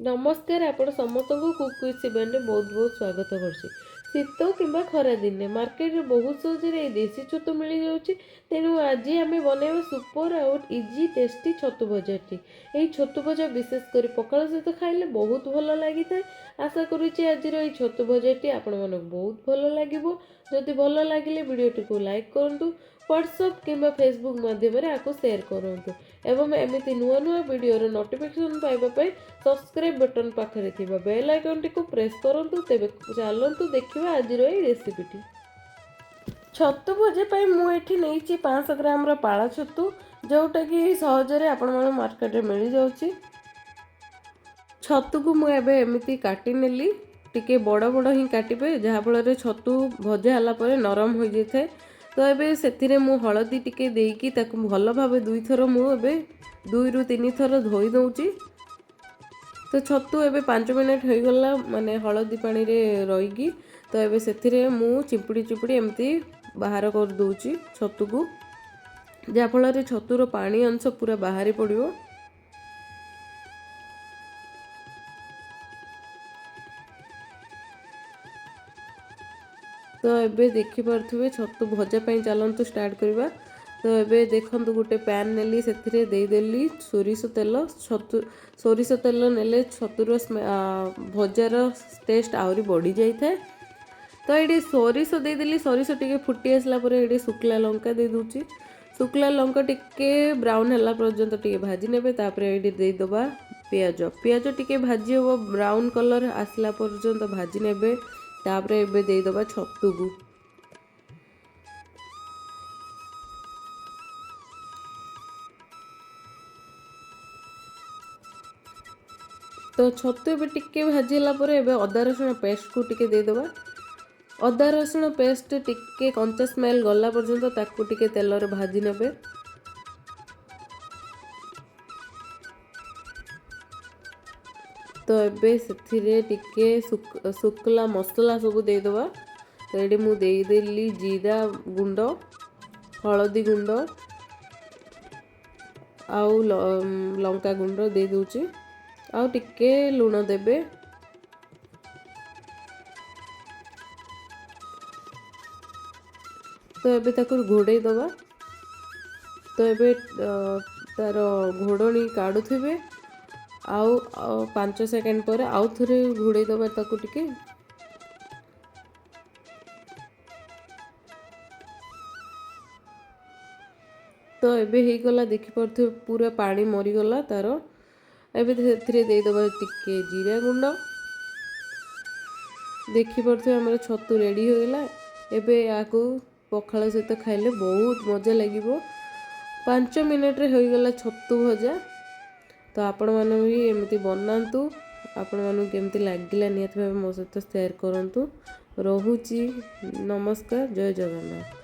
ନମସ୍କାର, ଆପଣ ସମସ୍ତଙ୍କୁ କୁକ୍ ୱିଥ୍ ଶିବାନୀରେ ବହୁତ ବହୁତ ସ୍ୱାଗତ କରୁଛି। ଶୀତ କିମ୍ବା ଖରା ଦିନେ ମାର୍କେଟରେ ବହୁତ ସହଜରେ ଏଇ ଦେଶୀ ଛତୁ ମିଳିଯାଉଛି। ତେଣୁ ଆଜି ଆମେ ବନାଇବା ସୁପର ଆଉ ଇଜି ଟେଷ୍ଟି ଛତୁ ଭଜାଟି। ଏହି ଛତୁ ଭଜା ବିଶେଷ କରି ପଖାଳ ସହିତ ଖାଇଲେ ବହୁତ ଭଲ ଲାଗିଥାଏ। ଆଶା କରୁଛି ଆଜିର ଏଇ ଛତୁ ଭଜାଟି ଆପଣମାନଙ୍କୁ ବହୁତ ଭଲ ଲାଗିବ। ଯଦି ଭଲ ଲାଗିଲେ ଭିଡ଼ିଓଟିକୁ ଲାଇକ୍ କରନ୍ତୁ, ହ୍ୱାଟ୍ସଆପ୍ କିମ୍ବା ଫେସବୁକ୍ ମାଧ୍ୟମରେ ଆକୁ ସେୟାର କରନ୍ତୁ ଏବଂ ଏମିତି ନୂଆ ନୂଆ ଭିଡ଼ିଓର ନୋଟିଫିକେସନ୍ ପାଇବା ପାଇଁ ସବସ୍କ୍ରାଇବ୍ ବଟନ୍ ପାଖରେ ଥିବା ବେଲ୍ ଆଇକନ୍ଟିକୁ ପ୍ରେସ୍ କରନ୍ତୁ। ତେବେ ଚାଲନ୍ତୁ ଦେଖିବା ଆଜିର ଏଇ ରେସିପିଟି। ଛତୁ ଭଜା ପାଇଁ ମୁଁ ଏଠି ନେଇଛି 500 ଗ୍ରାମର ପାଳ ଛତୁ, ଯେଉଁଟାକି ସହଜରେ ଆପଣମାନଙ୍କୁ ମାର୍କେଟରେ ମିଳିଯାଉଛି। ଛତୁକୁ ମୁଁ ଏବେ ଏମିତି କାଟି ନେଲି। ଟିକେ ବଡ଼ ବଡ଼ ହିଁ କାଟିବେ, ଯାହାଫଳରେ ଛତୁ ଭଜା ହେଲା ପରେ ନରମ ହୋଇଯାଇଥାଏ। ତ ଏବେ ସେଥିରେ ମୁଁ ହଳଦୀ ଟିକେ ଦେଇକି ତାକୁ ଭଲ ଭାବେ ଦୁଇଥର, ମୁଁ ଏବେ 2ରୁ 3 ଥର ଧୋଇ ଦେଉଛି। ତ ଛତୁ ଏବେ 5 ମିନିଟ୍ ହୋଇଗଲା, ମାନେ ହଳଦୀ ପାଣିରେ ରହିକି। ତ ଏବେ ସେଥିରେ ମୁଁ ଚିପୁଡ଼ି ଚିପୁଡ଼ି ଏମିତି ବାହାର କରିଦେଉଛି ଛତୁକୁ, ଯାହାଫଳରେ ଛତୁର ପାଣି ଅଂଶ ପୁରା ବାହାରି ପଡ଼ିବ। ତ ଏବେ ଦେଖିପାରୁଥିବେ, ଛତୁ ଭଜା ପାଇଁ ଚାଲନ୍ତୁ ଷ୍ଟାର୍ଟ କରିବା। ତ ଏବେ ଦେଖନ୍ତୁ, ଗୋଟେ ପ୍ୟାନ୍ ନେଲି, ସେଥିରେ ଦେଇଦେଲି ସୋରିଷ ତେଲ। ଛତୁ ସୋରିଷ ତେଲ ନେଲେ ଛତୁର ଭଜାର ଟେଷ୍ଟ ଆହୁରି ବଢ଼ିଯାଇଥାଏ। ତ ଏଇଠି ସୋରିଷ ଦେଇଦେଲି। ସୋରିଷ ଟିକେ ଫୁଟି ଆସିଲା ପରେ ଏଇଠି ଶୁଖିଲା ଲଙ୍କା ଦେଇଦେଉଛି। ଶୁଖିଲା ଲଙ୍କା ଟିକେ ବ୍ରାଉନ୍ ହେଲା ପର୍ଯ୍ୟନ୍ତ ଟିକେ ଭାଜି ନେବେ। ତାପରେ ଏଇଠି ଦେଇଦେବା ପିଆଜ। ପିଆଜ ଟିକେ ଭାଜି ହେବ, ବ୍ରାଉନ୍ କଲର୍ ଆସିଲା ପର୍ଯ୍ୟନ୍ତ ଭାଜି ନେବେ। ତାପରେ ଏବେ ଦେଇଦେବା ଛତୁକୁ। ତ ଛତୁ ଏବେ ଟିକେ ଭାଜି ହେଲା ପରେ ଏବେ ଅଦା ରସୁଣ ପେଷ୍ଟକୁ ଟିକେ ଦେଇଦେବା। ଅଦା ରସୁଣ ପେଷ୍ଟ ଟିକେ କଞ୍ଚା ସ୍ମେଲ୍ ଗଲା ପର୍ଯ୍ୟନ୍ତ ତାକୁ ଟିକେ ତେଲରେ ଭାଜି ନେବେ। ତ ଏବେ ସେଥିରେ ଟିକେ ଶୁଖିଲା ମସଲା ସବୁ ଦେଇଦେବା। ତ ଏଇଠି ମୁଁ ଦେଇଦେଲି ଜିରା ଗୁଣ୍ଡ, ହଳଦୀ ଗୁଣ୍ଡ ଆଉ ଲଙ୍କା ଗୁଣ୍ଡ ଦେଇଦେଉଛି ଆଉ ଟିକେ ଲୁଣ ଦେବେ। ତ ଏବେ ତାକୁ ଘୋଡ଼େଇ ଦେବା। ତ ଏବେ ତାର ଘୋଡ଼ଣୀ କାଢ଼ୁଥିବେ ଆଉ 5 ସେକେଣ୍ଡ ପରେ ଆଉ ଥରେ ଘୋଡ଼େଇ ଦେବା ତାକୁ ଟିକେ। ତ ଏବେ ହେଇଗଲା, ଦେଖିପାରୁଥିବେ, ପୁରା ପାଣି ମରିଗଲା ତାର। ଏବେ ସେଥିରେ ଦେଇଦେବା ଟିକେ ଜିରା ଗୁଣ୍ଡ। ଦେଖିପାରୁଥିବେ, ଆମର ଛତୁ ରେଡ଼ି ହୋଇଗଲା। ଏବେ ଏହାକୁ ପଖାଳ ସହିତ ଖାଇଲେ ବହୁତ ମଜା ଲାଗିବ। 5 ମିନିଟ୍ରେ ହୋଇଗଲା ଛତୁ ଭଜା। ତ ଆପଣମାନେ ବି ଏମିତି ବନାନ୍ତୁ। ଆପଣମାନଙ୍କୁ କେମିତି ଲାଗିଲା ନିହାତି ଭାବେ ମୋ ସହିତ ସେୟାର କରନ୍ତୁ। ରହୁଛି, ନମସ୍କାର, ଜୟ ଜଗନ୍ନାଥ।